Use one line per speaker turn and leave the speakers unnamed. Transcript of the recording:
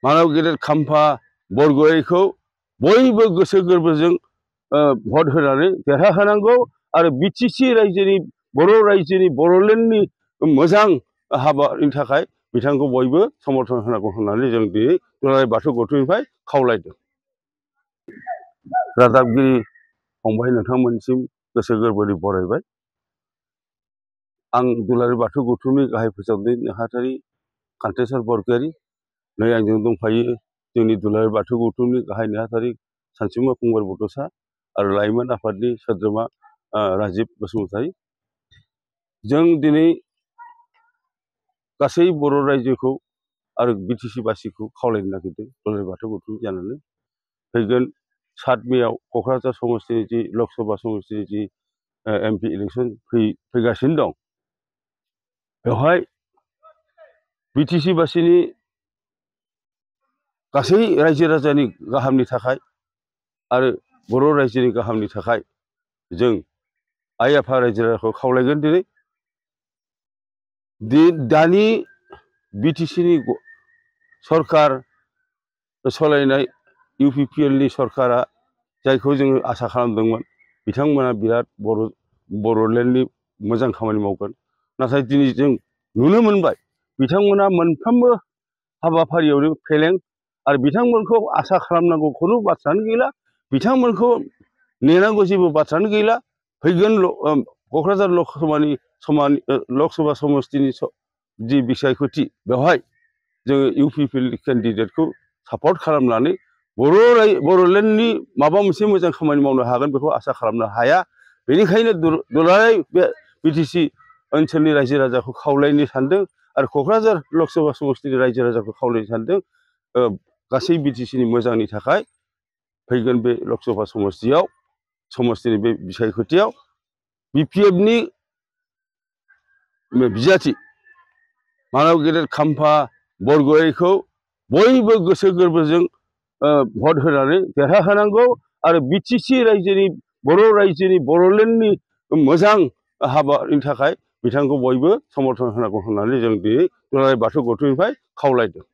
मानव गेदेर खाम्फा बरग'हायखौ बयबो गोसो गोरबोजों भट होनानै देरहाहोनांगौ आरो बिटिसि रायजोनि बर' रायजोनि बर'लेण्डनि मोजां हाबानि थाखाय बिथांखौ बयबो समर्थन होनांगौ होननानै जों दिनै दुलाराय बाथौ गौथुमनिफ्राय खावलायदों। रादाबगिरि फंबाय नोंथांमोनसिम गोसो गोरबोनि बरायबाय। आं दुलाराय बाथौ गौथुमनि गाहाय फोसावगिरि नेहाथारि कान्तेस्वर बरगयारी, नै आंजों दंफायो जोंनि दुलाराय बाथौ गौथुमनि गाहाय नेहाथारि सानसुमा कुमार बड'सा आरो लाइमोन आफादनि सोद्रोमा राजिब बसुमतारी। जों दिनै गासै बर' रायजोखौ आरो बिटिसि बासिखौ खावलायनो नागिरदों दुलाराय बाथौ गौथुम जानानै फैगोन 7 मेआव क'क्राझार समस्तिनि जि लकसभा समस्तिनि जि एमपि इलेक्सन फैगासिनो दं, बेवहाय बिटिसि बासिनि गासै रायजो राजानि गाहामनि थाखाय आरो बर' रायजोनि गाहामनि थाखाय जों आइ आफा रायजो राजाखौ खावलायगोन दानि बिटिसिनि सरकार सालायनाय इउपिपिएलनि सरकारा जायखौ जोङो आसा खालामदोंमोन बिथांमोना बिराद बर'लेण्डनि मोजां खामानि मावगोन, नाथाय दिनै जों नुनो मोनबाय बिथांमोना मोनफ्रोमबो हाबाफारियावनो फेलें आरो बिथांमोनखौ आसा खालामनांगौ खुनु बाथ्रायानो गैला, बिथांमोनखौ नेनांगौ जेबो बाथ्रायानो गैला। फैगोन क'क्राझार लकसभा समस्तिनि जि बिसायख'थि बेवहाय जोङो इउपिपिएलनि केन्डिडेटखौ सापर्ट खालामनानै बर'लेण्डनि माबा मोनसे मोजां खामानि मावनो हागोन बेखौ आसा खालामनो हाया। बेनिखायनो दुलाराय बे बिटिसि ओनसोलनि रायजो राजाखौ खावलायनो सानदों आरो क'क्राझार लकसभा समस्तिनि रायजो राजाखौ खावलायनो सानदों गासै बिटिसिनि मोजांनि थाखाय फैगोन बे लकसभा समस्तिनि बे बिसायख'थियाव बिपिएफनि बिजाथि मानव गेदेर खाम्फा बरग'हायखौ बयबो गोसो गोरबोजों भट होनानै देरहाहोनांगौ आरो बिटिसि रायजोनि बर' रायजोनि बर'लेण्डनि मोजां हाबानि थाखाय बिथांखौ बयबो समर्थन होनांगौ होननानै जों दिनै दुलाराय बाथौ गौथुमनिफ्राय खावलायदों।